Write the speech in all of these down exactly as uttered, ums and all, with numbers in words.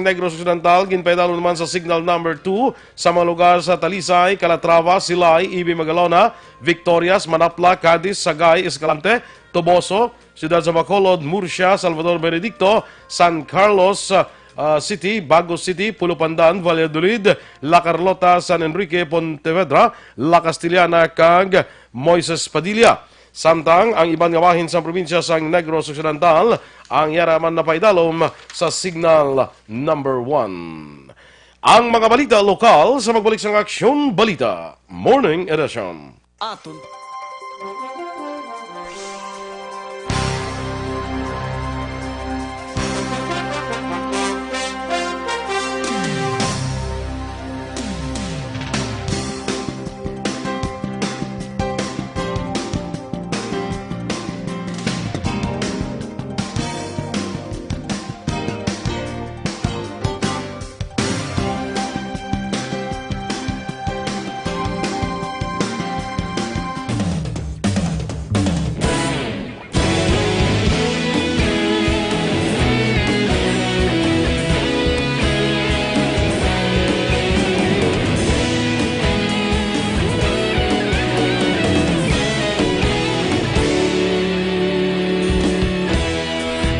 Negros Occidental, ginpaidalom naman sa signal number two sa mga lugar sa Talisay, Calatrava, Silay, Ibi, Magalona, Victorias, Manapla, Cadiz, Sagay, Escalante, Toboso, Siyudad sa Bacolod, Murcia, Salvador Benedicto, San Carlos, ah, City, Bago City, Pulo Pandan, Valladolid, La Carlota, San Enrique, Pontevedra, La Castellana, kag Moises Padilla. Samtang ang iban nga bahin sang probinsya sang Negros Occidental, ang yara man napaidalom sa signal number one. Ang mga balita lokal sa magbalik sang Aksyon Balita Morning Edition. Aton.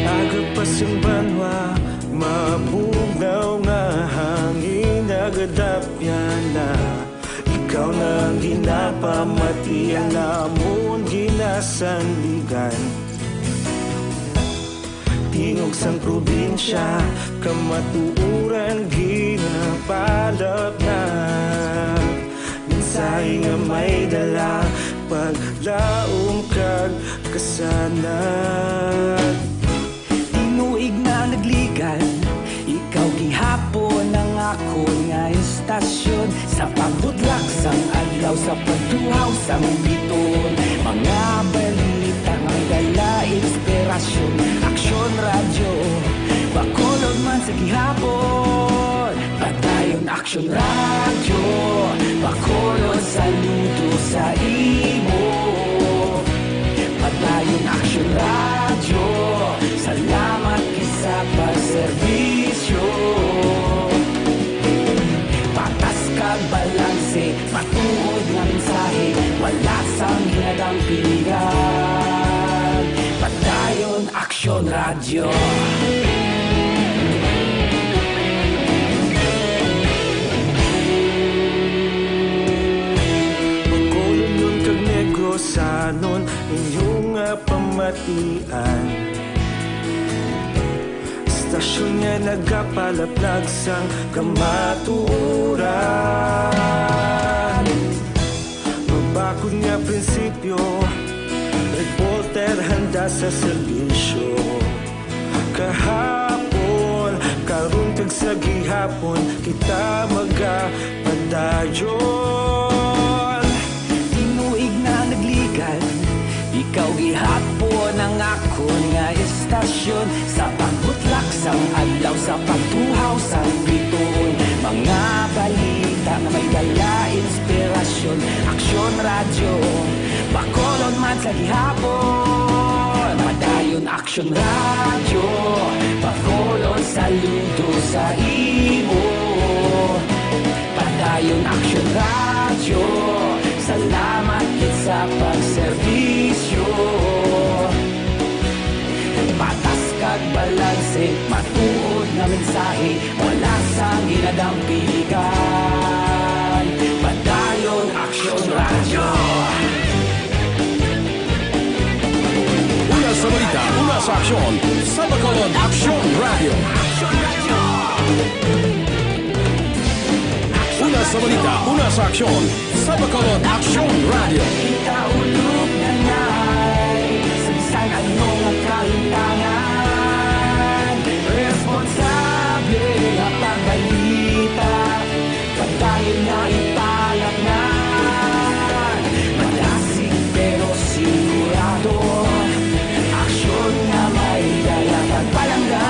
Aga pa sang banwa, mabugnaw nga hangin nagadapyan na. Ikaw na ang ginapamati, ang amon ginasandigan. Tingog sang probinsya, kamatuoran ginapalapnag. Mensahe nga may dala, paglaom kag kasanag. Tinuig na nagligad, ikaw gihapon ang akon nga estasyon. Sa pagbudlak sang adlaw, sa pagtuhaw sang biton, mga balita nga may dala inspirasyon. Aksyon Radyo, Bacolod man sa gihapon. Padayon Aksyon Radyo, Bacolod, saludo sa imo. Padayon Aksyon Radyo, salamat gid sa pagserbisyo. Patas kag balanse, matuod nga mensahe, wala sang ginadampigan. Padayon Aksyon Radyo. Bacolodnon kag Negrosanon, inyo nga pamatian. Estasyon nga nagapalaplag sang kamatuoran. Mabakod nga prinsipyo, reporter handa sa serbisyo. Kahapon, karon kag sa gihapon, kita magapadayon. Tinuig na nagligad, ikaw gihapon ang akon nga estasyon. Sa pagbutlak sang adlaw, sa pagtuhaw sang bituon, mga balita nga may dala inspirasyon. Aksyon Radyo, Bacolod man sa gihapon. Padayon Aksyon Radyo, Bacolod, saludo sa imo. Padayon Aksyon Radyo, salamat gid sa pagserbisyo. Patas kag balanse, matuod nga mensahe, wala sang ginadampigan. Padayon Aksyon Radyo. Una sa balita, una sa aksyon, sa Bacolod Aksyon Radyo. Una sa balita, una sa aksyon, sa Bacolod Aksyon Radyo. Kita ulog na ngay, sa bisan ano nga kahintangan, responsable nga pagbalita. Padayon nga ipalatnan, madasig pero sigurado. Aksyon nga may dala kag palangga.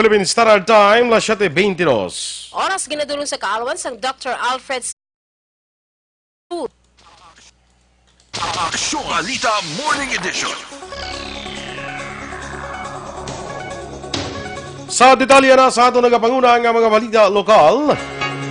Philippine Standard Time, las siete veintidós. Oras ginadulong sa kaalwan sang Doctor Alfred Food. Aksyon Balita Morning Edition. Sa detalye na sa aton nagapanguna nga mga balita lokal,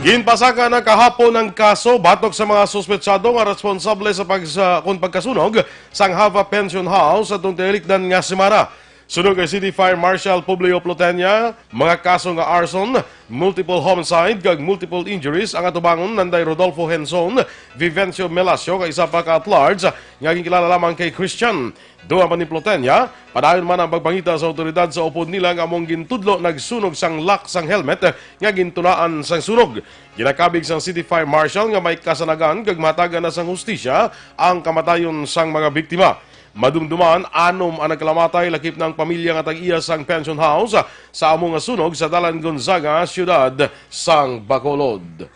ginpasaka na kahapon ang kaso batok sa mga suspetsado nga responsable sa pag-, sa, kung pagkasunog sang Java Pension House atong tinikdan nga semana. Suno kay City Fire Marshal Publio Plotenia, mga kaso nga arson, multiple homicide, kag multiple injuries ang atubangon nanday Rodolfo Henson, Vivencio Melasio, kag isa pa ka at large nga ginkilala lamang kay Christian. Duha man ni Plotenia, padayon man ang pagpangita sa awtoridad sa upod nila nga among gintudlo nagsunog sang lock sang helmet nga gintulaan sang sunog. Ginakabig sang City Fire Marshal nga may kasanagan kag mahatagan na sang hustisya ang kamatayon sang mga biktima. Madumduman, anom ang nagkalamatay, lakip na ang pamilya nga tag-iya sang pension house sa amo nga sunog sa Dalan Gonzaga, siyudad sang Bacolod.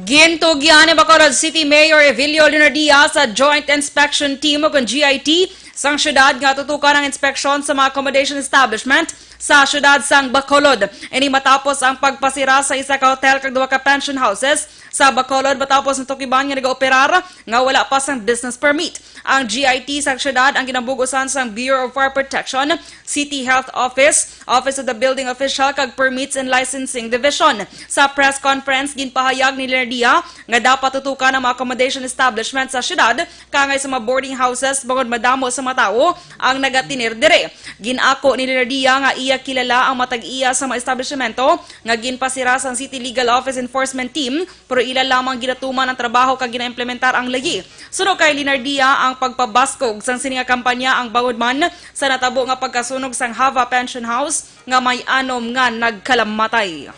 Gintugyan ni Bacolod City Mayor Evilio Leonardia sa Joint Inspection Team o kon G I T sang siyudad nga tutukan ang inspeksyon sa mga accommodation establishment sa siyudad sang Bacolod. Ini matapos ang pagpasira sa isa ka hotel kag duha ka pension houses sa Bacolod matapos natukiban nga nagaoperar nga wala pa sang business permit. Ang G I T sa siyudad ang ginabug-usan sang Bureau of Fire Protection, City Health Office, Office of the Building Official, kag Permits and Licensing Division. Sa press conference, ginpahayag ni Leonardia nga dapat tutukan ang mga accommodation establishment sa siyudad kangay sa mga boarding houses bangod madamo sa mga tawo ang nagatinir diri. Gin-ako ni Leonardia nga iya kilala ang matag-iya sa mga establishmento nga ginpasira sang City Legal Office Enforcement Team, pero ila lamang ginatuman ang trabaho kag ginaimplementar ang lagi. Suno kay Leonardia, ang pagpabaskog sang sini nga kampanya ang bangod man sa natabo nga pagkasunog sang Java Pension House nga may anom nga nagkalamatay.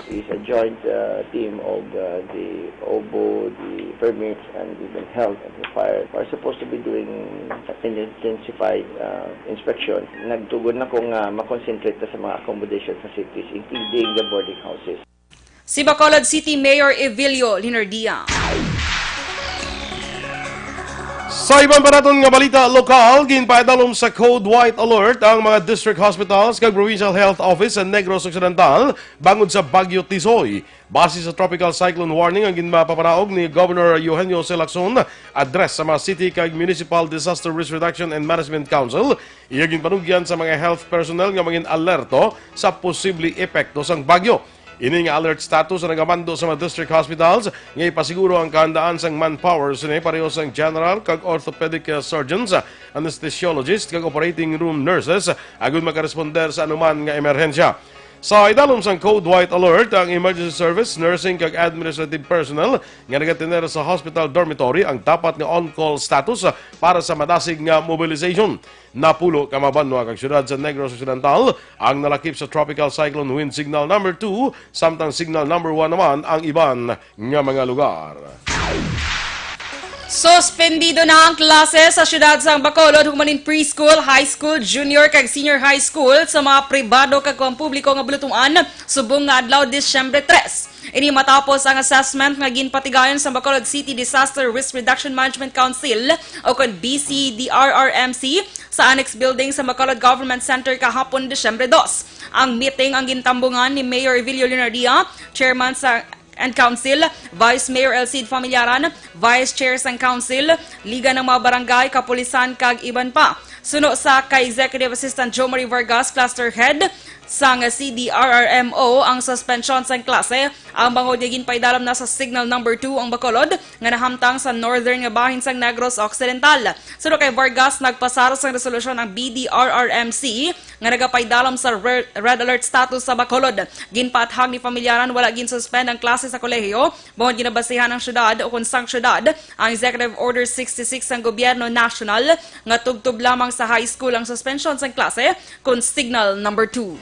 Is a joint, uh, team of, uh, the O B O, the permits, and even health and the fire. We're supposed to be doing an intensified, uh, inspection. Nagtugon ako nga ma-concentrate ta sa mga accommodation facilities, including the boarding houses. Si Bacolod City Mayor Evilio Leonardia. Sa iban pa naton nga balita lokal, ginpaidalom sa Code White Alert ang mga district hospitals kag Provincial Health Office sa Negros Occidental bangod sa Bagyo Tisoy. Base sa tropical cyclone warning ang ginmapapanaog ni Governor Eugenio C. Lacson, address sa mga city kag municipal disaster risk reduction and management council, iya ginpanugyan sa mga health personnel nga mangin alerto sa posible epekto sang bagyo. Ini nga alert status ang nagamando sa mga district hospitals nga ipasiguro ang kahandaan sang manpower sini pareho sang general kag orthopedic, uh, surgeons, anesthesiologist kag operating room nurses agud makaresponder sa anuman nga emerhensya. Sa idalom sang Code White Alert, ang emergency service, nursing kag administrative personnel nga nagatener sa hospital dormitory ang dapat nga on-call status para sa madasig nga mobilization. Napulo ka mga banwa kag syudad sa Negros Occidental ang nalakip sa Tropical Cyclone Wind Signal Number Two, samtang Signal Number One naman ang iban nga mga lugar. Suspendido na ang klase sa siyudad sang Bacolod, human in preschool, high school, junior kag senior high school sa mga pribado kag pampubliko nga bulutuan subong nga adlaw, Disyembre tres. Ini matapos ang assessment nga ginpatigayon sa Bacolod City Disaster Risk Reduction Management Council o kon B C D R R M C sa Annex Building sa Bacolod Government Center kahapon, Disyembre dos. Ang meeting ang gintambungan ni Mayor Evilio Leonardia, chairman sa and Council, Vice Mayor Elcid Familiaran, Vice Chair sang Council, Liga ng mga Barangay, Kapulisan, kag iban pa. Suno sa kay Executive Assistant Jo Marie Vargas, Cluster Head sang C D R R M O, ang suspensyon sang klase ang bangod nga ginpaidalom na sa Signal Number Two ang Bacolod nga nahamtang sa northern nga bahin sang Negros Occidental. Suno kay Vargas, nagpasar sang resolusyon ang B D R R M C nga nagapaidalom sa re-, red alert status sa Bacolod. Ginpaathag ni Familiaran, wala ginsuspend ang klase sa kolehiyo bangod ginabasihan ang syudad o kon sang syudad ang Executive Order sixty-six sang gobyerno nasyonal nga tubtob lamang sa high school ang suspensyon sang klase kon Signal Number Two.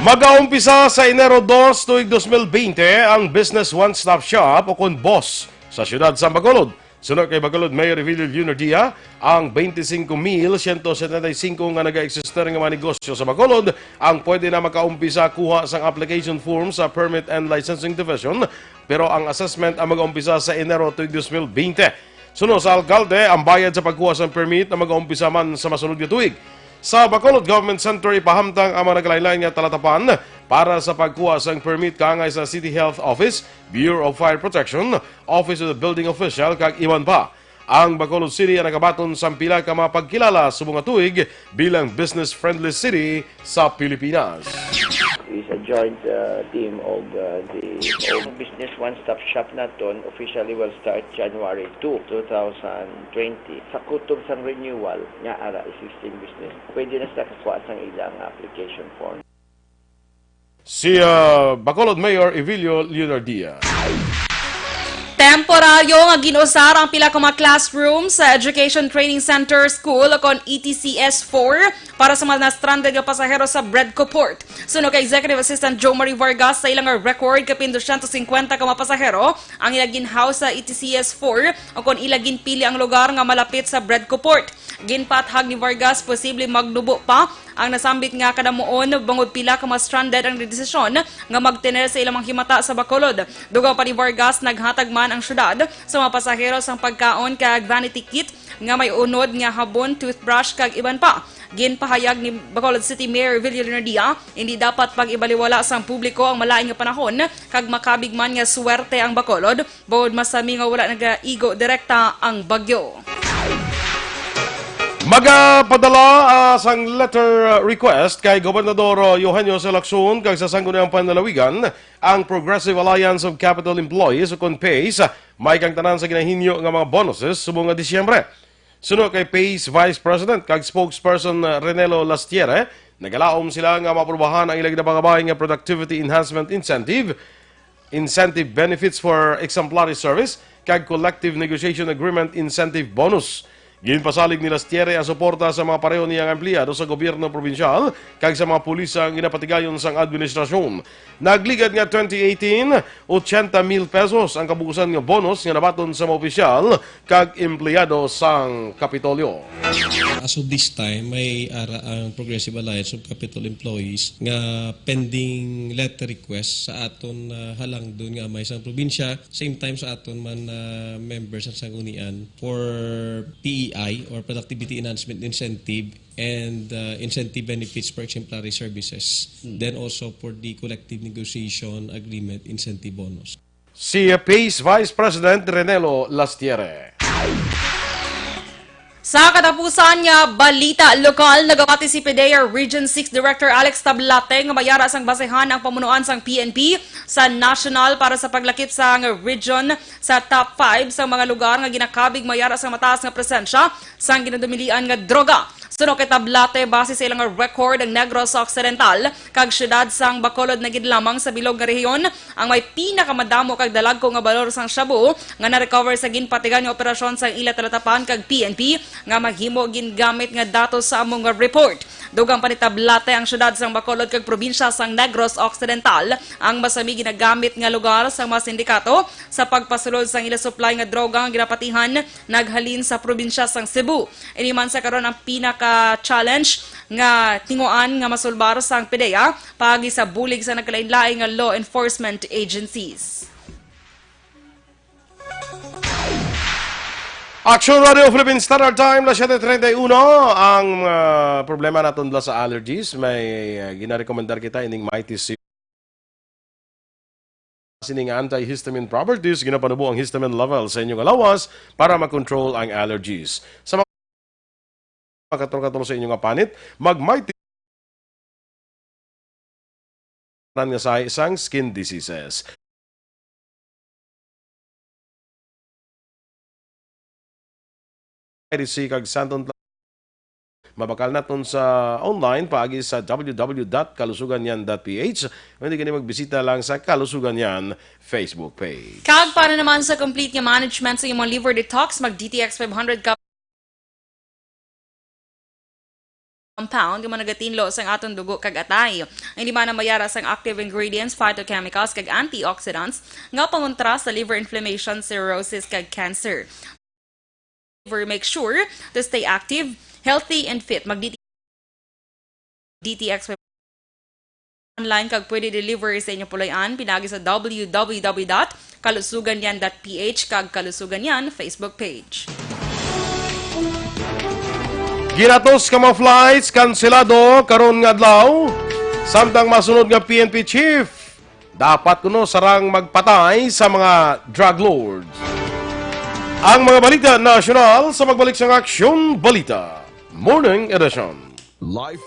Magaumpisa sa Enero dos tuig dos mil bente ang Business One Stop Shop o kon BOSS sa siyudad sa Bacolod. Suno kay Bacolod Mayor Evilio Leonardia, ang twenty-cinco mil ciento setenta y cinco nga nagaeksistir nga mga negosyo sa Bacolod ang pwede na makaumpisa kuha sang application form sa Permit and Licensing Division, pero ang assessment ang mag-umpisa sa Enero tuig dos mil bente. Suno sa alkalde, ang bayad sa pagkuha sang permit ang mag-umpisa man sa masunod nga tuig. Sa Bacolod Government Center, ipahamtang ang mga nagkalain-lain nga talatapan para sa pagkuha sang permit kaangay sa City Health Office, Bureau of Fire Protection, Office of the Building Official, kag iban pa. Ang Bacolod City ang nakabaton sang pila ka mga pagkilala subong nga tuig bilang business-friendly city sa Pilipinas. Is a joint, uh, team of, uh, the, of business one-stop shop naton officially will start January two, two thousand twenty. Sa kutob sang renewal nga ara existing business, pwede na sila kakuha sang ilang application form. Si, uh, Bacolod Mayor Evelio Leonardia. Temporaryo nga gin-usar ang pila ka mga classroom sa Education Training Center School o kon E T C S four para sa mga na-stranded nga pasahero sa Bredco Port. Suno kay Executive Assistant Joe Marie Vargas, sa ilang record, kapin dosyentos singkwenta ka mga pasahero ang ila ginhaw sa E T C S four o kon ila ginpili ang lugar nga malapit sa Bredco Port. Ginpathag ni Vargas, posible magnubo pa ang nasambit nga kadamuon bangod pila ka mga stranded ang nagdesisyon nga magtener sa ilang mga himata sa Bacolod. Dugang pa ni Vargas, naghatag man ang syudad sa mga pasahero sang pagkaon kag vanity kit nga may unod nga habon, toothbrush, kag iban pa. Ginpahayag ni Bacolod City Mayor Villar Leonardia, hindi dapat pag-ibaliwala sang publiko ang malain nga panahon kag makabig man nga swerte ang Bacolod, bangod masami nga wala nagaigo direkta ang bagyo. Magapadala, ah, sang letter, ah, request kay Gobernador, ah, Eugenio Salacson kag sa Sangguniang Panlalawigan ang Progressive Alliance of Capital Employees o kon PACE, may kang tanan sa ginahinyo nga mga bonuses subong nga Disyembre. Suno kay PACE Vice President kag Spokesperson, ah, Renelo Lastiere, nagalaom sila nga maaprubahan ang ila ginapangabay nga Productivity Enhancement Incentive, Incentive Benefits for Exemplary Service, kag Collective Negotiation Agreement Incentive Bonus. Ginpasalig ni Lastiere ang suporta sa mga pareho niya nga empleyado sa gobyerno probinsyal kag sa mga pulis nga ginapatigayon sang administrasyon. Nagligad nga twenty eighteen, ochenta mil pesos ang kabuusan nga bonus nga nabaton sa mga opisyal kag empleyado sang Kapitolyo. As of this time, may ara ang Progressive Alliance of Capital Employees nga pending letter request sa aton, ah, halangdon nga amay sang probinsya, same time sa aton man, ah, members sang sanggunian for P E I or Productivity Enhancement Incentive and, uh, incentive benefits for exemplary services, then also for the collective negotiation agreement incentive bonus. Si PACE Vice President Renelo Lastiere. Sa katapusan nga balita lokal, nagapati si PDEA Region six Director Alex Tablate nga mayara sang basehan ang pamunuan sang P N P sa national para sa paglakip sang region sa top five sang mga lugar nga ginakabig mayara sang mataas nga presensya sang ginadumilian nga droga. Suno kay Tablate, base sa ilang record, ang Negros Occidental kag siyudad sang Bacolod na gid lamang sa bilog nga rehiyon ang may pinakamadamo kag dalagko nga balor sang shabu nga na-recover sa ginpatigan nga operasyon sang ila talatapan kag P N P nga mahimo gingamit nga datos sa amo nga report. Dugang pa ni Tablate, ang siyudad sang Bacolod kag probinsya sang Negros Occidental ang masami ginagamit nga lugar sang mga sindikato sa pagpasulod sang ila supply nga droga nga ginapatihan naghalin sa probinsya sang Cebu. Ini man sa karon ang pinaka-challenge nga tinguan nga masulbar sang PDEA paagi sa bulig sa nagkalain-lain nga law enforcement agencies. Action Radio Philippine Standard Time, las siete treinta y uno. Ang, ah, problema naton bala sa allergies, may, ah, ginarekomendar kita ining Mighty C. Sini nga antihistamine properties, ginapanubo ang histamine level sa inyo nga lawas para makontrol ang allergies. Sa mga katol-katol sa inyo nga panit, mag-Mighty nga sa isang skin diseases. Piracy kag Santon Pla-, mabakal naton sa online paagi sa w w w dot kalusugan yan dot p h. Pwede kini magbisita lang sa Kalusugan Yan Facebook page. Kag para naman sa complete nga management sa imong liver detox, mag D T X five hundred ka compound nga nagatinlo sang aton dugo kag atay. Ang lima na mayara sang active ingredients, phytochemicals, kag antioxidants nga pangontra sa liver inflammation, cirrhosis, kag cancer. Liver, make sure to stay active, healthy, and fit. Mag D T X online kag pwede deliver sa inyong puloy-an pinaagi sa w w w dot kalusugan yan dot p h kag Kalusugan Yan Facebook page. Ginatos ka mga flights kanselado karon nga adlaw, samtang masunod nga P N P chief dapat kuno sarang magpatay sa mga drug lords. Ang mga balita nasyonal sa pagbalik sang Aksyon Balita Morning Edition. Life.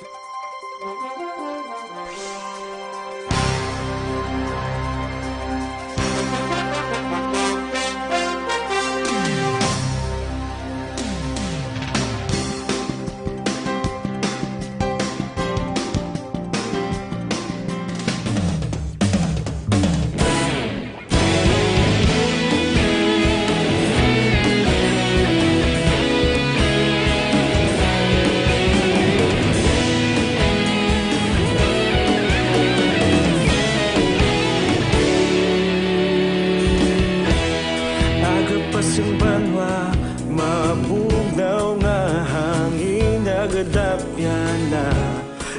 Aga pa sing banwa, mabugnaw nga hangin nagadapyan na.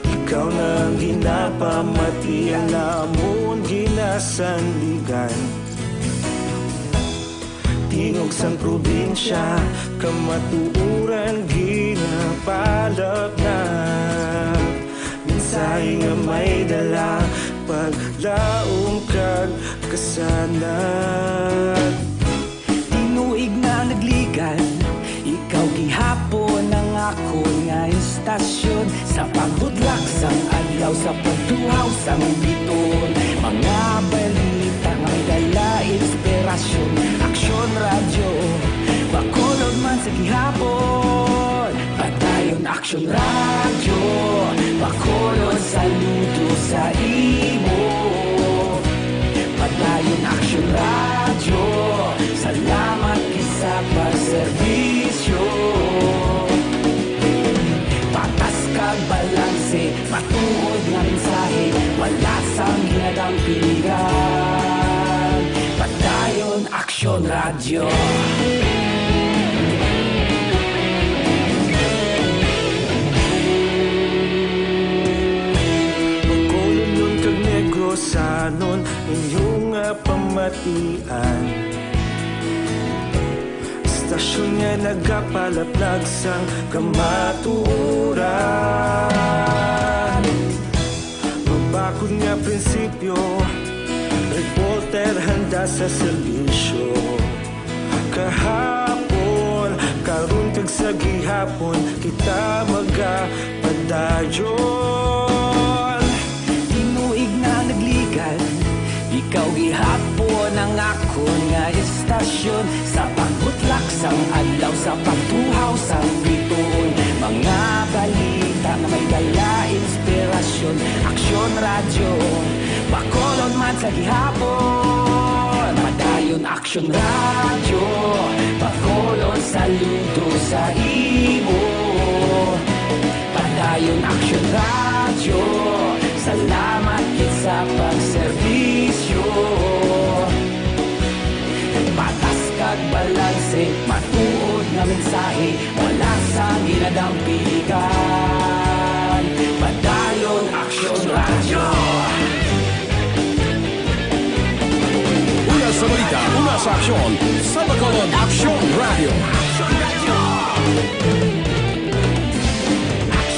Ikaw na ang ginapamati, ang amon ginasandigan. Tingog sang probinsya, kamatuoran ginapalapnap. Mensahe nga may dala, paglaom kag kasanag. Tinuig na nagligan, ikaw gihapon ang akon nga istasyon. Sa pagbudlak sang adlaw, sa pagtuhaw sang biton, mga balita nga may dala inspirasyon. Aksyon Radyo, Bacolod man sa gihapon. Padayon Aksyon Radyo, Bacolod, saludo sa imo. Padayon Aksyon Radyo, salamat gid sa pagserbisyo. Patas kag balanse, matuod nga mensahe, wala sang ginadampingan. Padayon Aksyon Radyo. Bacolodnon kag Negrosanon, inyo nga pamatian. Istasyon nga nagapalaplag sang kamatuoran. Mabakod nga prinsipyo, reporter handa sa serbisyo. Kahapon, karon kag sa gihapon, kita magapadayon. Tinuig na nagligan, ikaw gihapon ang akon nga istasyon. Sa pagbutlak sang adlaw, sa pagtuhaw sang bituon, mga balita nga may dala inspirasyon. Aksyon Radyo, Bacolod man sa gihapon. Padayon Aksyon Radyo, Bacolod, saludo sa imo. Padayon Aksyon Radyo, salamat gid sa pagserbisyo. Patas kag balanse, matuod nga mensahe, wala sang ginadampigan. Padayon Aksyon Radyo. Una sa balita, una sa aksyon, sa Bacolod Aksyon Radyo.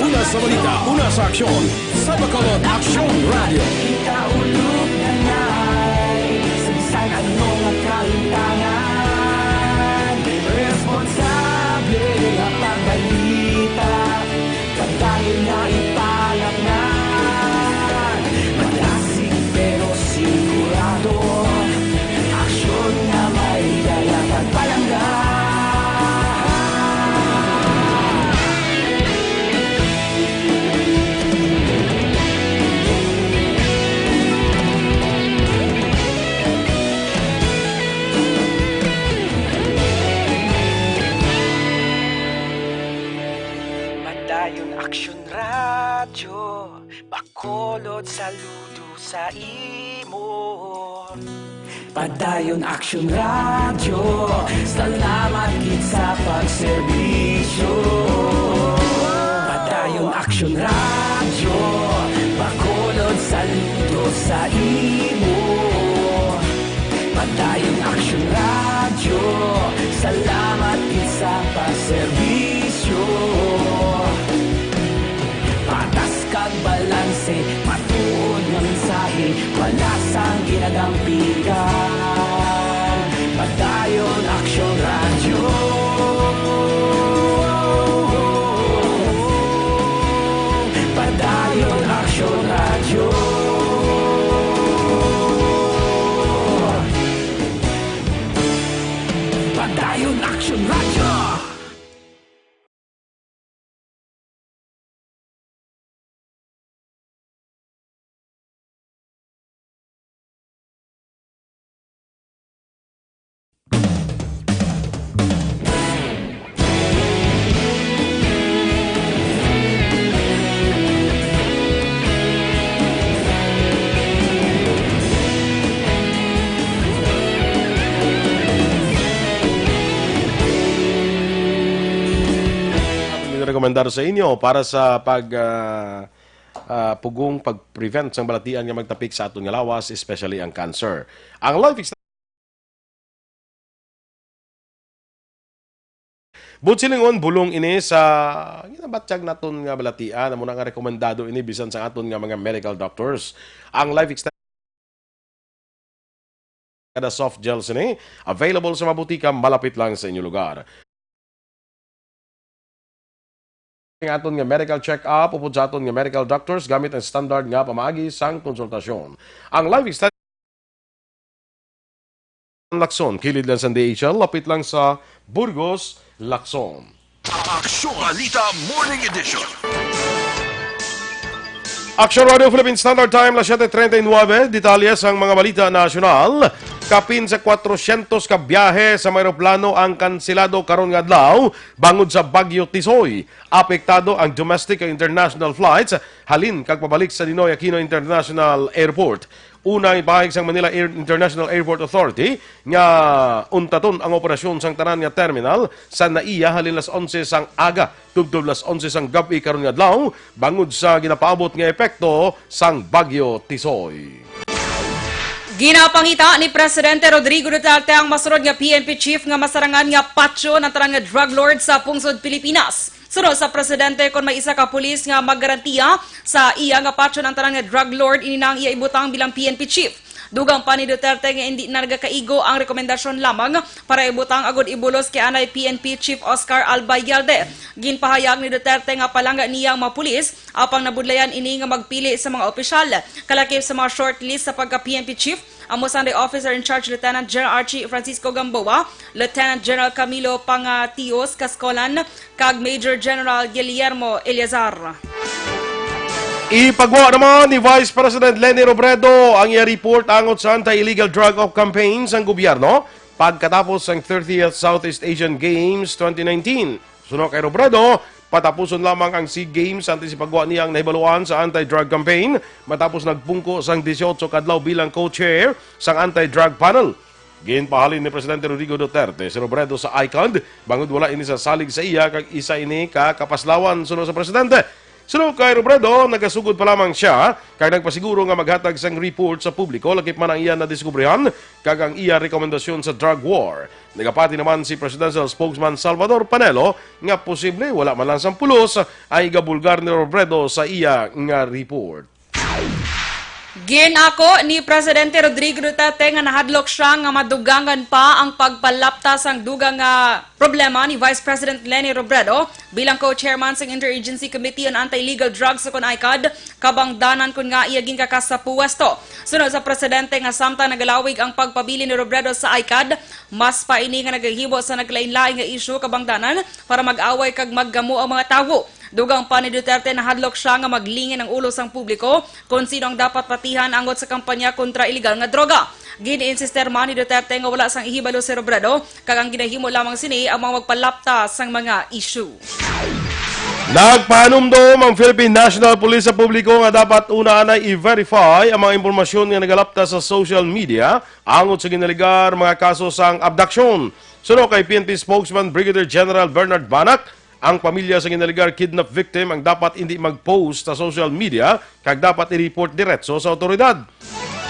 Una sa balita, una sa aksyon, sa Bacolod Aksyon Radyo. Ikaulo na nay, sa bisan ano nga kalimtangan, responsable nga pagbalita, padayon nga ipalapngan. Madasig pero sigurado, aksyon nga may dala pagpalangga. Padayon Aksyon Radyo, Bacolod, saludo sa imo. Padayon Aksyon Radyo, salamat gid sa pagserbisyo. Padayon Aksyon Radyo, Bacolod, saludo sa imo. Padayon Aksyon Radyo, salamat gid sa pagserbisyo. Padayon Action Radio. Padayon Action Radio. Rekomendar sa inyo para sa pag, ah, ah, pugong pag-prevent sang balatian nga magtapik sa aton nga lawas, especially ang cancer. Ang Life Extension Buot silingon, bulong ini sa ginabatyag naton nga balatian, amo na nga rekomendado ini bisan sa aton nga mga medical doctors. Ang Life Extension kada soft gel sini, available sa mga butika malapit lang sa inyo lugar. Ang aton nga medical check-up upod sa aton nga medical doctors gamit ang standard nga pamaagi sang konsultasyon. Ang Life Extension Lacson, kilid lang sa D H L, lapit lang sa Burgos, Lacson. Aksyon Balita Morning Edition. Aksyon Radio Philippine Standard Time, las siete treinta y nueve. Detalye sang mga balita nasyonal. Kapin sa kwatrocientos ka biyahe sa mga eroplano ang kanselado karon nga adlaw bangod sa Bagyo Tisoy. Apektado ang domestic ug international flights halin kag pabalik sa Ninoy Aquino International Airport. Unang ipahayag sang Manila Air International Airport Authority nga untaton ang operasyon sang tanan nga terminal sa NAIA halin las onse sang aga tubtob las onse sang gab-i karon nga adlaw bangod sa ginapaabot nga epekto sang Bagyo Tisoy. Ginapangita ni Presidente Rodrigo Duterte ang masunod nga P N P chief nga masarangan nga patyon ang tanan nga drug lord sa pungsod Pilipinas. Suno sa presidente, kon may isa ka pulis nga maggarantiya sa iya nga patyon ang tanan nga drug lord, ini na ang iya ibutang bilang P N P chief. Dugang pa ni Duterte nga indi na nagakaigo ang rekomendasyon lamang para ibutang agud ibulos kay anay P N P Chief Oscar Albayalde. Ginpahayag ni Duterte nga palangga niya ang mga pulis, apang nabudlayan ini nga magpili sa mga opisyal. Kalakip sa mga shortlist sa pagka-P N P chief, amo sang the officer in charge, Lieutenant General Archie Francisco Gamboa, Lieutenant General Camilo Pangatios Cascolan, kag Major General Guillermo Eleazar. Ipagwa naman ni Vice President Leni Robredo ang iya report angot sa anti-illegal drug of campaign sang gobyerno pagkatapos sang thirtieth Southeast Asian Games twenty nineteen. Suno kay Robredo, patapuson lamang ang SEA Games antes ipagwa niya ang nahibaluan sa anti-drug campaign matapos nagpungko sang dieciocho ka adlaw bilang co-chair sang anti-drug panel. Ginpahalin ni Presidente Rodrigo Duterte si Robredo sa ICAD bangod wala ini sa salig sa iya kag isa ini ka kapaslawan suno sa presidente. Suno kay Robredo, nagasugod pa lamang sia kag nagpasiguro nga maghatag sang report sa publiko lakip man ang iya nadiskubrihan kag ang iya rekomendasyon sa drug war. Nagapati naman si Presidential Spokesman Salvador Panelo nga posible wala man lang sang pulos ang igabulgar ni Robredo sa iya nga report. Ginako ni Presidente Rodrigo Duterte nga nahadlok sia nga madugangan pa ang pagpalapta sang dugang nga problema ni Vice President Leni Robredo bilang co-chairman sang Interagency Committee on Anti-Illegal Drugs, ukon ICAD, kabangdanan kon nga iya ginkakasad sa puwesto. Sunod sa presidente nga samtang nagalawig ang pagpabilin ni Robredo sa ICAD, mas pa ini nga nagahimo sa naglain-lain nga isyu kabangdanan para mag-away kag maggamo ang mga tawo. Dugang pa ni Duterte, nahadlok sia nga maglingin ang ulo sang publiko kon sino ang dapat patihan angot sa kampanya kontra iligal nga droga. Gin-insister man ni Duterte nga wala sang ihibalo si Robredo, kag ang ginahimo lamang sini ang mga magpalapta sang mga isyu. Nagpahanumdom ang Philippine National Police sa publiko nga dapat una anay i-verify ang mga impormasyon nga nagalapta sa social media angot sa ginaligar mga kaso sang abduction. Suno kay P N P spokesman Brigadier General Bernard Banac, ang pamilya sa ginaligar kidnap victim ang dapat indi mag-post sa social media kag dapat i-report diretso sa awtoridad.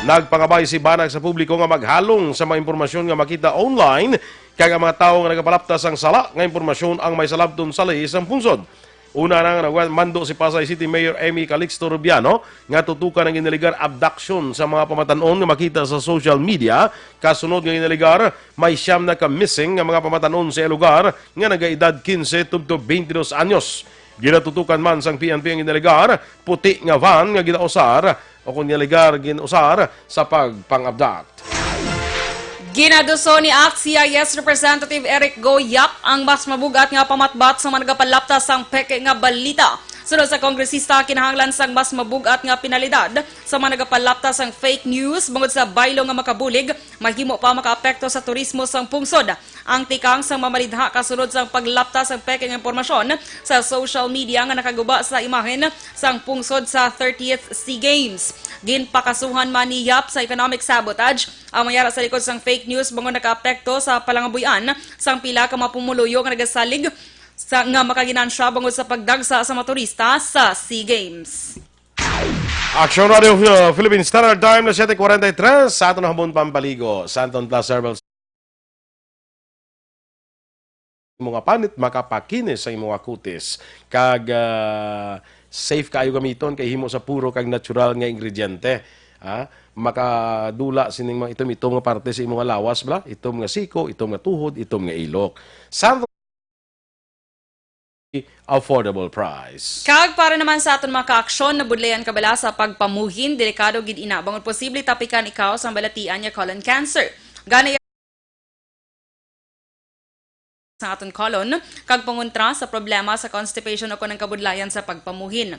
Nagpangabay si Banac sa publiko nga maghalong sa mga impormasyon nga makita online kag ang mga tawo nga nagapalapta sang sala nga impormasyon ang may salabton sa lihis sang pungsod. Una na nga nagmando si Pasay City Mayor Emmy Calixto Rubiano nga tutukan ang ginaligar abduction sa mga pamatan-on nga makita sa social media. Kasunod nga ginaligar, may siyam na ka missing nga mga pamatan-on sa lugar nga nagaedad quince tubtob twenty-two anyos. Ginatutukan man sang P N P ang inaligar puti nga van nga ginausar o kon inaligar ginusar sa pagpang-abduct. Ginaduso ni Act C I S Representative Eric Go Yap ang mas mabugat nga pamatbat sa mga nagapalapta sang peke nga balita. Sunod sa kongresista, kinahanglan sang mas mabugat nga penalidad sa mga nagapalapta sang fake news bangod sa baylo nga makabulig mahimo pa makaapekto sa turismo sang pungsod. Ang tikang sang mamalidha kasunod sang paglapta sang peke nga impormasyon sa social media nga nakaguba sa imahen sang pungsod sa thirtieth Sea Games. Ginpakasuhan man ni Yap sa economic sabotage ang may ara sa likod sang fake news bangod nakaapekto sa palangabuy-an sang pila ka mga pumuluyo nga nagasalig sa, nga makaginansya bangod sa pagdagsa sa mga turista sa Sea Games. Action Radio, uh, Philippine Standard Time na siyete kuwarenta y tres. Sa aton na hapon pampaligo, Santon Plus Herbal, imo nga panit makapakinis sa imo nga kutis. Kag, ah, safe kaayo gamiton kay himo sa puro kag natural nga ingrediente. Ah, makadula sining mga itom-itom nga parte sa imo nga lawas, bala, itom nga siko, itom nga tuhod, itom nga ilok. Sa affordable price. Kag para naman sa aton mga kaaksyon, nabudlayan ka bala sa pagpamuhin, delikado gid ina, bangod posible tapikan ikaw sang balatian nga colon cancer. Gani sa aton colon, kag pangontra sa problema sa constipation o kon ang kabudlayan sa pagpamuhin.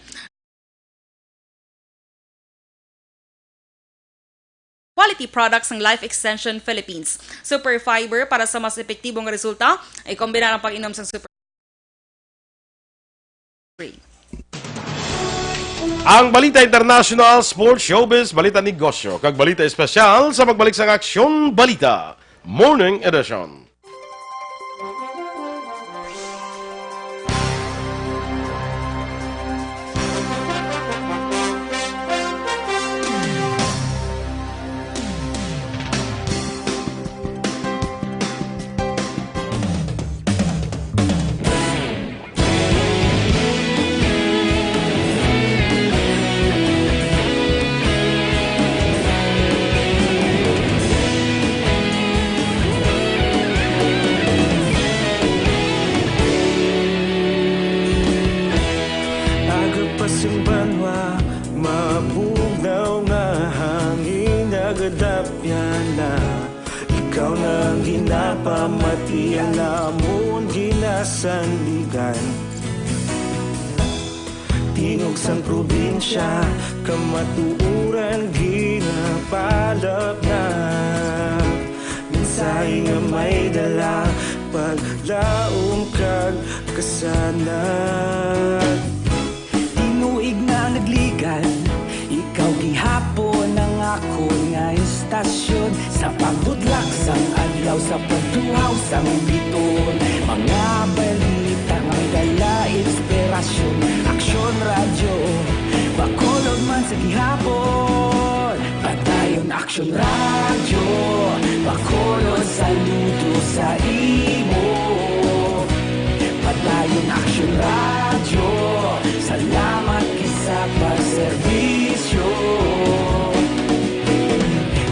Quality products ng Life Extension Philippines. Super Fiber para sa mas epektibong resulta, ikombina ang pag-inom sa Super Ang balita international, sports, showbiz, balita negosyo, kag balita espesyal sa pagbalik sang Aksyon Balita Morning Edition. Aga pa sing banwa, mabugnaw nga hangin, nagadapyan na. Ikaw na ang ginapamati, ang amon ginasandigan. Tingog sang probinsya, kamatuoran ginapalapnap. Mensahe nga may dala, paglaom kag kasanag. Tinuig na nagligan, ikaw gihapon ang akon nga istasyon. Sa pagbutlak sang adlaw, sa pagtuhaw sang biton, mga balita nga may dala inspirasyon. Aksyon Radyo, Bacolod man sa gihapon. Padayon Aksyon Radyo, Bacolod, saludo sa imo. Padayon Aksyon Radyo, salamat gid sa pagserbisyo.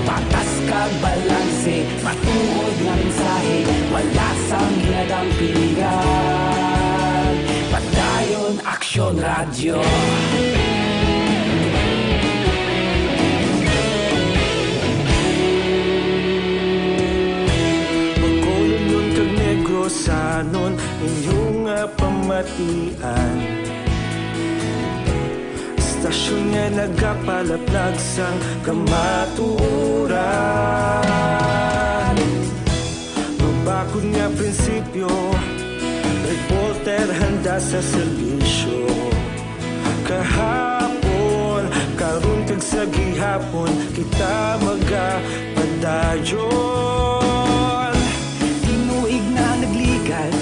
Patas kag balanse, matuod nga mensahe, wala sang ginadampingan. Padayon Aksyon Radyo. Bacolodnon kag Negrosanon, inyo nga pamatian. Istasyon nga nagapalaplag sang kamatuoran. Mabakod nga prinsipyo, reporter handa sa serbisyo. Kahapon, karon kag sa gihapon, kita magapadayon. Tinuig na nagligan,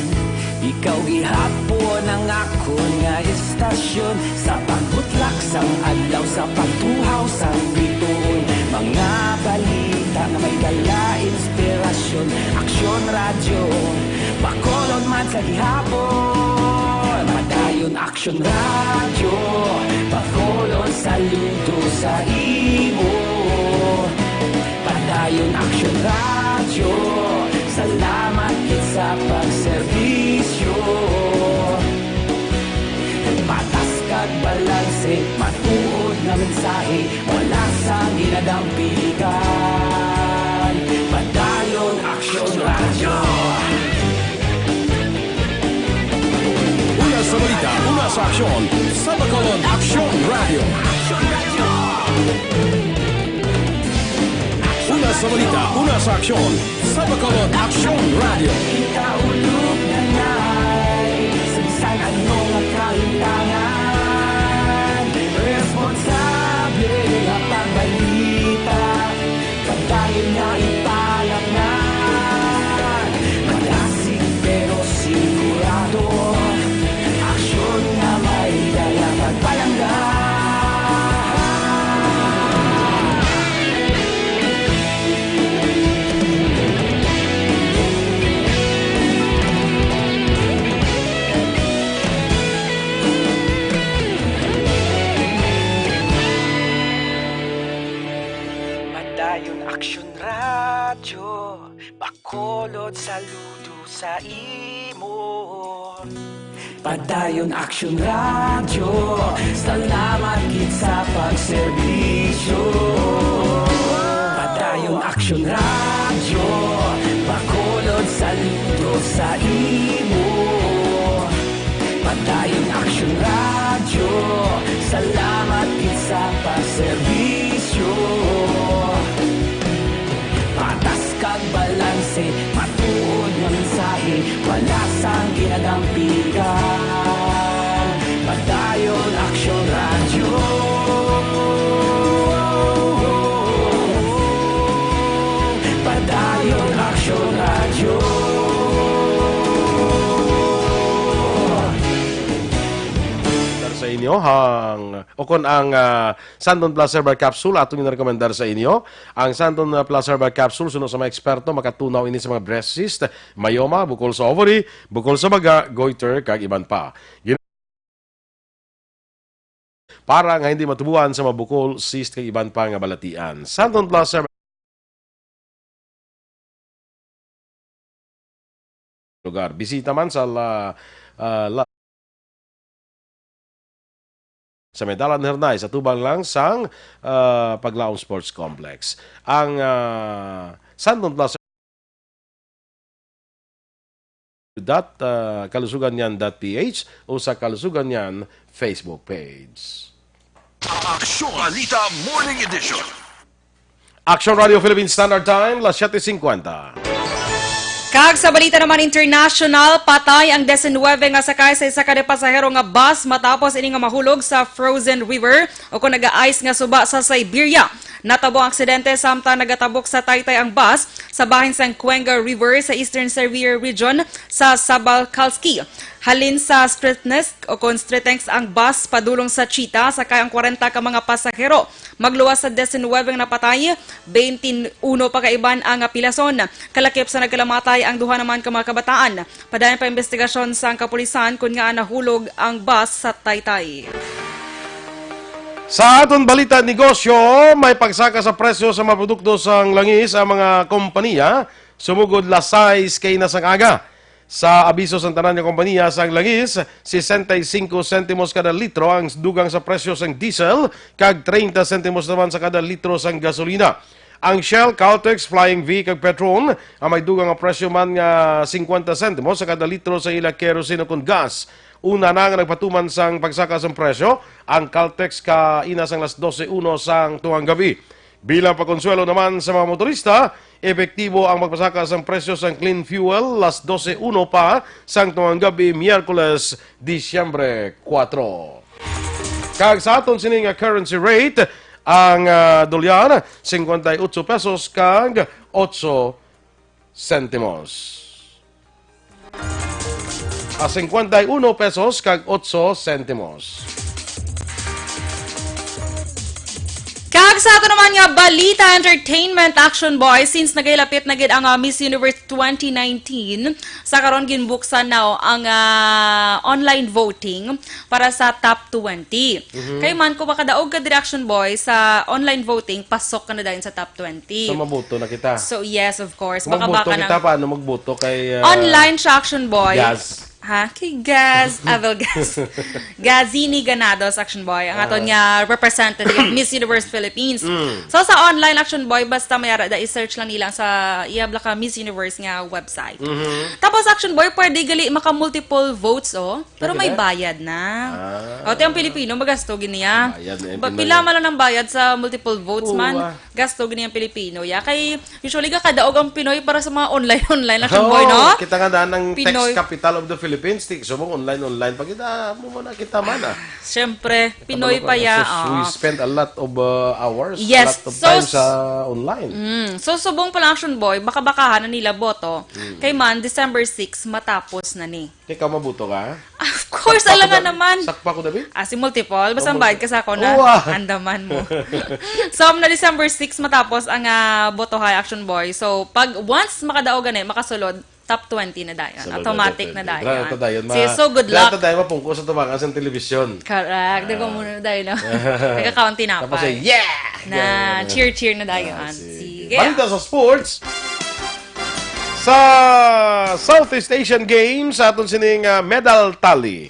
ikaw gihapon ang akon nga istasyon. Sa pagbutlak sang adlaw, sa pagtuhaw sang bituon, mga balita nga may dala inspirasyon. Aksyon Radyo, Bacolod man sa gihapon. Padayon Aksyon Radyo, Bacolod, saludo sa imo. Padayon Aksyon Radyo, salamat gid sa pagserbisyo. mensahe, wala sang ginadampigan. Padayon Aksyon Radyo. Una sa balita, una sa aksyon, sa Bacolod Aksyon Radyo. Una sa balita, una sa aksyon, sa Bacolod Aksyon Radyo. Ikaulog na ngay, sa bisan ano nga kalimtangan, responsable nga pagbalita, padayon nga ipalapnan. Madasig pero sigurado, aksyon nga may dala pagpalangga. Padayon Aksyon Radyo, Bacolod, saludo sa imo. Padayon Aksyon Radyo, salamat gid sa pagserbisyo. Padayon Aksyon Radyo, Bacolod, saludo sa imo. Padayon Aksyon Radyo, salamat gid sa pagserbisyo. Patas kag balanse, matuod nga mensahe, wala sang ginadampigan. Padayon Aksyon Radyo. Padayon Aksyon Radyo. Dar sa inyo ang, o kon ang, ah, Santon Plus Herbal Capsule, aton ginarekomendar sa inyo. Ang Santon, ah, Plus Herbal Capsule, suno sa mga eksperto, makatunaw ini sa mga breast cyst, myoma, bukol sa ovary, bukol sa baga, goiter, kag iban pa. Gin-, para nga hindi matubuan sa mga bukol, cyst, kag iban pa nga balatian. Santon Plus Herbal lugar. Bisita man sa la, ah, la, sa may Dalan Hernay, sa tubang lang sang, ah, Paglaom Sports Complex. Ang, ah, Santon Plaza dot, ah, kalusugannian dot P H o sa Kalusugannian Facebook page. Aksyon Balita Morning Edition. Action Radio Philippine Standard Time, las siete cincuenta. Kag sa balita naman international, patay ang diecinuebe nga sakay sa isa ka pasahero nga bus matapos ini nga mahulog sa frozen river o kung nag-ice nga suba sa Siberia. Natabo ang aksidente samtang nagatabok sa taytay ang bus sa bahin sang Cuenca River sa Eastern Siberia Region sa Zabalkalsky. Halin sa Stretensk o kon Stretensk ang bus padulong sa Chita, sakay ang kwarenta ka mga pasahero. Magluwas sa diecinuebe ang napatay, twenty-one pa kaiban ang napilason. Kalakip sa nagkalamatay ang duha naman ka mga kabataan. Padayon pa investigasyon sang kapulisan kun ngaa nahulog ang bus sa taytay. Sa aton balita negosyo, may pagsaka sa presyo sa mga produkto sang langis ang mga kompanya sumugod las sais kaina sang aga. Sa abiso sang tanan nga kompanya sang langis, sesenta y cinco sentimos kada litro ang dugang sa presyo sang diesel, kag treinta sentimos naman sa kada litro sang gasolina. Ang Shell, Caltex, Flying V, kag Petron ang may dugang nga presyo man nga cincuenta sentimos sa kada litro sa ila kerosene kon gas. Una na nga nagpatuman sang pagsaka sang presyo ang Caltex kaina sang las doce uno sang tungang gabi. Bilang pakonsuelo naman sa mga motorista, epektibo ang pagpasaka sang presyo sang clean fuel las doce uno pa sang tungang gabi, Miyerkules, Disyembre kuwatro. Kag sa aton sini nga currency rate, ang, ah, dolyar, cincuenta y ocho pesos kag ocho sentimos. A cincuenta y uno pesos kag ocho sentimos. Kag sa ato naman nga balita, entertainment, Action Boy, since nagahilapit na gid ang, ah, Miss Universe twenty nineteen, sa karon ginbuksan na ang, ah, online voting para sa top twenty. Mhm. Kay man, kung makadaog ka diri, Action Boy, sa online voting, pasok ka na dayon sa top twenty. So, maboto na kita. So, yes, of course. Kung baka, magboto baka kita, na paano magboto kay, ah, online siya, Action Boy. Yes. Ha? Kay Gaz, ah, well, Gaz. Gazini Ganados, Action Boy. Ang aton Ah. nga representative of Miss Universe Philippines. Mm. So, sa online, Action Boy, basta may ara da, i-search lang nila sa Iabla Ka Miss Universe nga website. Mhm. Tapos, Action Boy, pwede gali maka-multiple votes, oh. Pero Pwede may na? bayad na. Ah. O, ti ang Pilipino, magasto gini, ah. Bayad na yung Ba, Pinoy. pila man lang ang bayad sa multiple votes Oo, man, ah. gasto gini ang Pilipino, ya. Kay, usually, gakadaog ang Pinoy para sa mga online-online, Action Boy, Oo, no? kita nga daan ang Pinoy. tax capital of the Philippines. Ti, subong online-online pa kita, mo man na kita man, ah. Siyempre, Pinoy Kabalo pa ka, ya, sus, we ah. spend a lot of, uh, hours, Yes, a lot of so time s- sa online. Mm. So, subong pala, Action Boy, baka-bakahan na nila boto. Mm. Kay man, December six, matapos na ni. Ikaw mabuto ka? Of course, Sakpa alam ko nga da-, naman. sakpa ko, David? Ah, si multiple, basta Oh, ang bayad ka sa ako na Uwa. andaman mo. So, na December six matapos ang, ah, botohay, Action Boy. So, pag once makadaog gani, makasulod, top twenty na dayon. Sulod na Automatic top na twenty. dayon. Grabe to dayon, Si, ma-, so, good grabe luck. to dayon, mapungko sa tubangan sa telebisyon. Correct. Di ba Ah. muna na dayon, no? Nagkakaunti na Tapos pa. say, "Yeah!" Na Ganun. cheer-cheer na dayon. Ah, sige. Sige. Balita sa sports. Sa Southeast Asian Games, sa aton sining, ah, medal tally,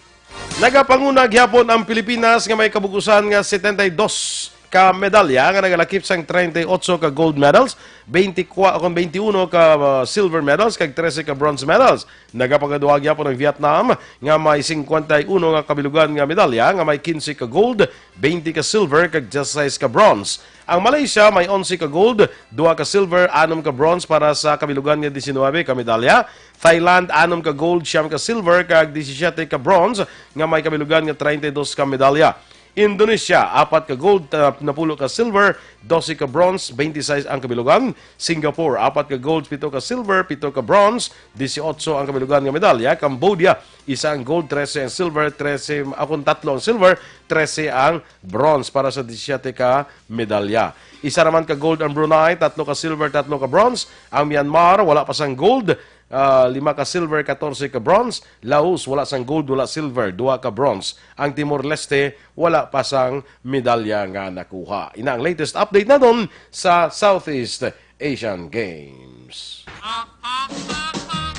nagapanguna gihapon ang Pilipinas nga may kabugusan nga setenta y dos ka medalya nga nagalakip sang treinta y ocho ka gold medals, twenty-four, o kon twenty-uno ka, ah, silver medals, kag trese ka bronze medals. Nagapagaduha gihapon ang Vietnam nga may cincuenta y uno nga kabilugan nga medalya nga may quince ka gold, twenty ka silver, kag dieciséis ka bronze. Ang Malaysia may onse ka gold, duha ka silver, anom ka bronze para sa kabilugan nga diecinuebe ka medalya. Thailand, anom ka gold, siyam ka silver, kag disisyete ka bronze, nga may kabilugan nga treinta y dos ka medalya. Indonesia, apat ka gold, ah, napulo ka silver, dose ka bronze, twenty-six ang kabilugan. Singapore, apat ka gold, pito ka silver, pito ka bronze, dieciocho ang kabilugan nga medalya. Cambodia, isa ang gold, trese ang silver, trese, akon tatlo ang silver, trese ang bronze para sa disisyete ka medalya. Isa naman ka gold ang Brunei, tatlo ka silver, tatlo ka bronze. Ang Myanmar, wala pa sang gold, ah, lima ka silver, katorse ka bronze. Laos, wala sang gold, wala silver, duha ka bronze. Ang Timor-Leste, wala pa sang medalya nga nakuha. Ina ang latest update naton sa Southeast Asian Games.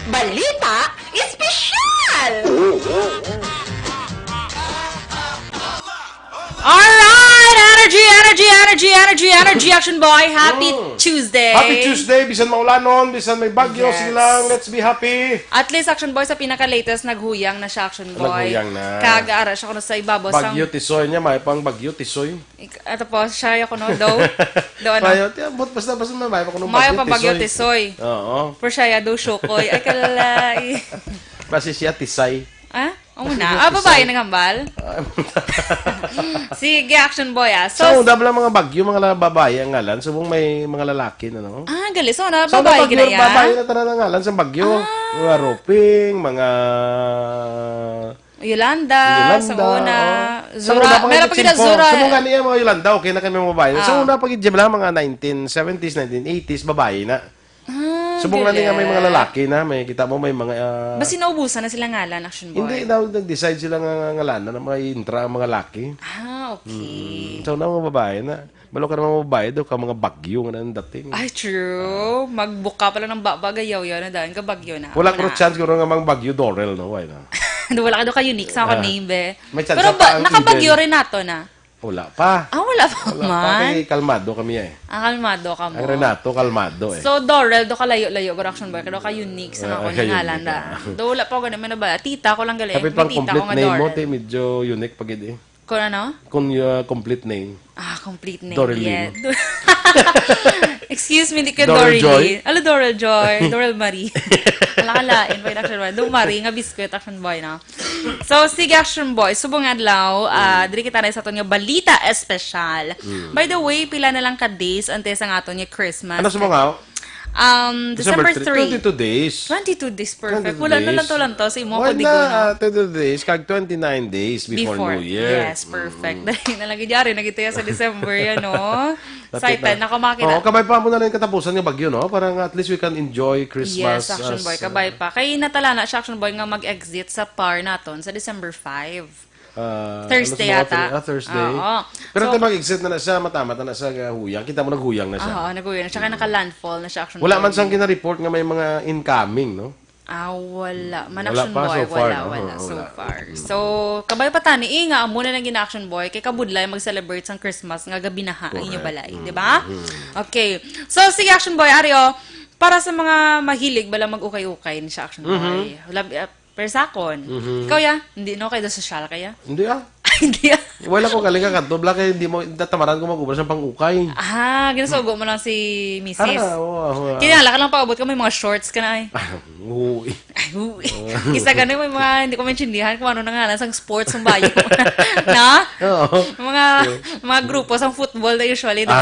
Balita Espesyal! Alright! Energy, energy, energy, energy, energy, Action Boy! Happy Mm. Tuesday! Happy Tuesday! Bisan maulanon, bisan may bagyo, Yes. sige lang, let's be happy! At least, Action Boy, sa pinaka-latest, naghuyang na siya, Action Boy. Naghuyang na. Kag ara siya kuno sa ibabaw sang Bagyo Tisoy niya, may pang Bagyo Tisoy. Ik-, ato po, siya ako, no? Do? Do, ano? Mayo, tiyan, but basta, basta may, may pa kuno Mayo Bagyo pa Bagyo Tisoy. Tisoy. Oo. Pero siya, ya, do, Shukoy. Ay, kalay. Basta siya, Tisay. Ah? Amo Basta na. siya, Ah, babae Tisay. naghambal? Ah. Sige, Action Boy, ah. So, Sa una, bala mga bagyo, mga la-, babae ang ngalan. Subong may mga lalaki na, no? Ah, gali. So, na, Sa una, babae bagyo, gina yan? babae na tanan ang ngalan sa bagyo. Ah. Mga Roping, mga Yolanda, Yolanda, sa una. oh. Sa Zura, una pa meron gid pa kita Chimpo. Zura. Subong nga niya, mga Yolanda, okay na kami mga babae. Sa Ah. una pa gid, mga nineteen seventies, nineteen eighties, babae na. Ah, Subong na niya nga may mga galing. lalaki na, may kita mo, may mga, ah, Basi naubusan na sila ngalan, Action Boy? Hindi, daw nag-decide sila nga, nga ngalanan na may intra ang mga laki. Ah, okay. Mm. So, na mga babae na. Balo ka naman mga babae, daw ka mga bagyo nga nang dating. Ay, true. Ah. Magbuka pa lang ng baba, gayaw-yaw na dahil ka bagyo na. Wala Wala. ko chance ko nga mang bagyo, Dorel, no? Why na? Wala ka daw ka-unique sa ako Ah. name, be. May chance Pero pa ba, ang nakabagyo Eden. rin nato na. Wala pa. Ah, wala pa Wala pa, man. kay kalmado kami eh. Ah, kalmado ka mo. Ang Renato, kalmado eh. So, Dorel, do ka layo-layo, Action Boy, kado ka unique sa Ah, mga kay ngalan unique, da. ah. Do wala pa ko naman na ba? Tita ko lang gali. Kapit May pang tita ko complete nga name mo, Dorel. te, medyo unique pa gid eh. Kung ano? Kung, uh, complete name. Ah, complete name, Dorel yeah. Lim. Excuse me, di ka Dorel Dorel Joy? Lee. Ala, Dorel Joy, Dorel Marie. Ala, ala, invite Action Boy. Do Marie, nga biskwit, Action Boy, no? So, sige, Action Boy. Subong adlaw, ah, Mm. diri kita na sa aton nga balita espesyal. Mm. By the way, pila na lang ka days antes ang aton nga Christmas? Ano sa mga? Um, December December three. three. Twenty-two days. Twenty-two days, perfect. Twenty-two Wala na days. lang to, lang to. Sa imo, Wala kundi ko, no? na, twenty-two days, kag twenty-nine days before Before. New Year. Yes, perfect. Mm. Dali na lang, gid, yari na gid tayo sa December, yan, no? Lapit Excited na. na ako makita. Oo, kabay pa mo na lang yung katapusan ng bagyo, no? Parang at least we can enjoy Christmas Yes, Action as, Boy, uh, kabay pa. Kay natala na siya, Action Boy, nga mag-exit sa par naton sa December five. Ah, Thursday ano sa mga yata. Thursday? Ah, Thursday. Oo. Pero So, ito mag-exit na na siya, matama na na siya, uh, huyang. Kita mo, naghuyang na siya. Oo, naghuyang na siya. Kaya Mm. naka-landfall na siya, Action Wala Boy. man siyang gina-report nga may mga incoming, no? Ah, wala. Man, Wala Action pa, Boy, so far, wala, no? wala, Oo, so wala. far. Mm. So, kabay pa tani, eh, nga amo na lang gina-Action Boy, kay kabudlay mag-celebrate sang Christmas nga gabi na ha, ang inyo Correct. balay, di ba? Mm-hmm. Okay. So, sige, Action Boy, Ario, para sa mga mahilig, bala mag-ukay-ukay ni siya, Action Mhm. Boy. Lab-, ah, per sakon. Mhm. Ikaw, ya? Hindi, no? Kaya sosyal kaya? Hindi, ah. Hindi, ah. Wala ko galing ka kanto, Black, eh, hindi mo, tatamaran ko mag-ubra sa pang-ukay. Ah, ginasugo mo lang si misis. Ah, oo, oo, oo. Kaya lang, ka lang paubot ka, may mga shorts ka na, eh. Oo, eh. Ay, uy. Isa gani, may mga hindi ko maintindihan kung ano nangalan sang sports ng bayo. Na? Oo. Mga, mga grupo sang football na usually, di ba?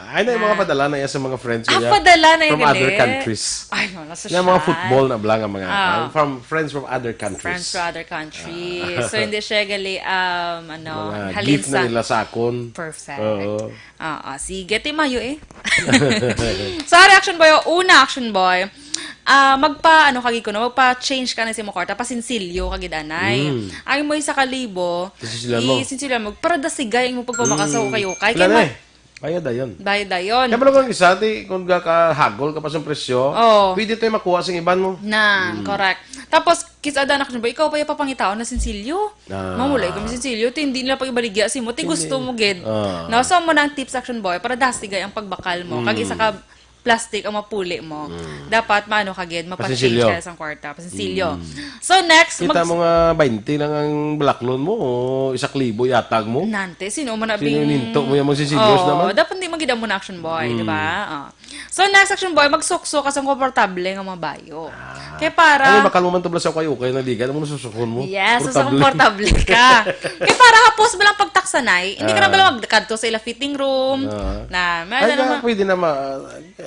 Ah, ay, na yung mga Ah. padala na yan sa mga friends ko Ah, niya padala na yun, from other gali. countries. Ay, wala sa Yung mga siya. football na bala nga mga, Ah. ah, from friends from other countries. Friends from other countries. Ah. So, hindi siya gali, um, ano, Mga halin gift na sa nila sa akon. Perfect. Oo. Ah, ah, sige, ti mayo eh. Sa reaction boy, o, una action boy, ah, magpa, ano, kagi ko na, magpa-change ka na sa imong kwarta, pasinsilyo kagi danay. Mm. Ay mo isa ka libo, Pasinsilyo mo. isinsilyo mo, para dasigay ang imong pagpamakasaw Mm. kay ukay. Wala Kay na ma- eh. Bayad dayon. Bayad dayon. Kaya pala kung isa, ti, kung ga-, kahagol ka pa sa presyo, Oo. pwede tayo makuha sa iban mo. Nan, Mm. correct. Tapos, kis-a da na ka, ikaw pa yung papangitaon na sinsilyo. Ah. Mamulay kami sinsilyo, ti hindi nila pag-ibaligya si mo, ti Hindi. gusto mo gid. Ah. No, so mo na ang tips action boy para dasigay ang pagbakal mo. Kag Mm. isa ka plastic ang mapuli mo. Mm. Dapat maano ka gid, Pasinsilyo. mapa-change ka sa kwarta, pasinsilyo. Mm. So next, Kita mag- mo nga baynte lang ang balaklon mo o isa ka libo yatag mo? Nante, sino man na Sino bing- ninto mo yung magsisilyo Oo, naman? dapat hindi magida mo na action boy, Mm. di ba? Oh. So next action boy, magsukso ka sa komportable nga mabayo. Ah. Kaya para Ano, bakal mo man tubla sa ukay-ukay, naligan mo, nasusuhon mo? Yes, so Portable. komportable ka. Kaya para hapos mo lang pagtaksanay, hindi ka na Ah. ba magkadto sa ila fitting room? Ah. Na, may Ay, alam na, na. pwede na ma-,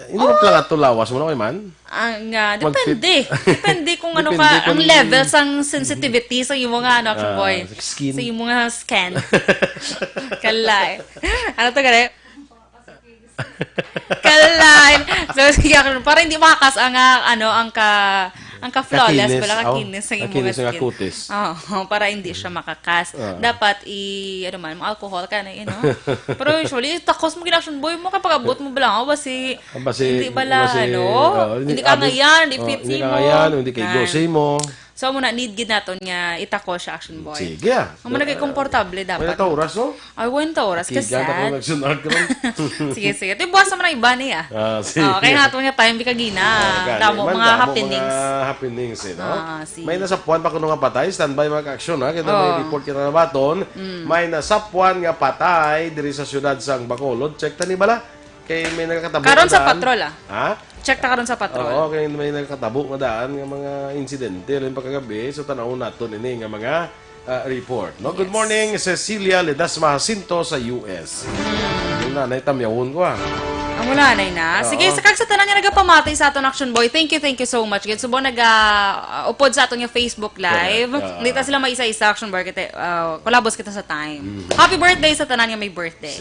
hindi mo Ah. pala nga to lawas mo na kay man? Ah, nga, Mag-fit. depende. Depende kung ano Depende ka, ang kung level sang sensitivity sa imo nga, ano, action Ah, boy. skin. Sa imo nga skin. Kalay. Ano to, gani? Kalay. So, sige, ako, para hindi makakas ang, ah, ano, ang ka, ang ka-flawless, Kakinis, wala oh. kakinis sa imo Kakinis nga nga skin. kutis. Oo, para hindi siya makakas. Ah. Dapat i-, ano man, mo alcohol ka na, you know? Pero usually, takos mo gina-action boy mo, kapag abot mo bala, oh, basi, Basi, hindi bala, basi, ano? oh, Hindi hindi ka abot. ngayon, hindi Oh, fit hindi ka mo. ngayon, hindi kay Ah. Jose mo. So, amo na, need gid naton nga itako siya, action boy. Sige, ah. Amo na kay komportable Wala dapat. ta oras, no? Ay, wala ta oras, Kiga na kasad. kung nagsunar ka ron. Sige, sige. Ito, buwas naman ang iba niya. Ah, sige. Oh, kaya nato nga time, bikagina. Ah, gani. Damo, Man, mga damo happenings. mga happenings, eh, no? Ah, sige. May nasapuan pa kuno nga patay. Standby, mga ka-action, ha? Kita may Oh. report kita na baton. Mm. May nasapuan nga patay diri sa siyudad sang Bacolod. Check ta ni bala. Kay may nagkatabo Karon nga sa daan. patrol, ah. Ha? Check ta karon sa patrol. Oo, kay may nagkatabo nga daan nga mga insidente rin pagkagabi. So, tanawon naton ini nga mga, ah, report. No? Good Yes. morning, Cecilia Ledesma Jacinto sa U S. Yung nanay, tamyawon ko, ah. Ang wala na na. Sige, Oo. sa kag sa tanan nga nagapamati sa aton Action Boy, thank you, thank you so much. Gid, subong naga, ah, upod sa aton nga Facebook Live. Correct. Ah. Hindi ta sila may isa-isa, Action Boy, kita, ah, kolabos kita sa time. Mm. Happy birthday sa tanan nga may birthday.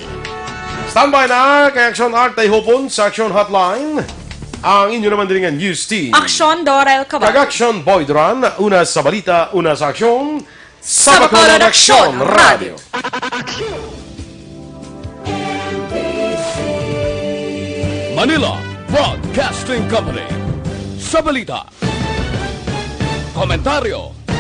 Standby na kay Action Art Tayhopon sa Action Hotline. Ang inyo naman diri nga news team. Action Dorel Kag Cabal. Action Boy Duran, una sa balita, una sa aksyon, Sa sa Bacolod Bacolod Action Action Radio. Radio. Manila Broadcasting Company. Sa balita, komentaryo,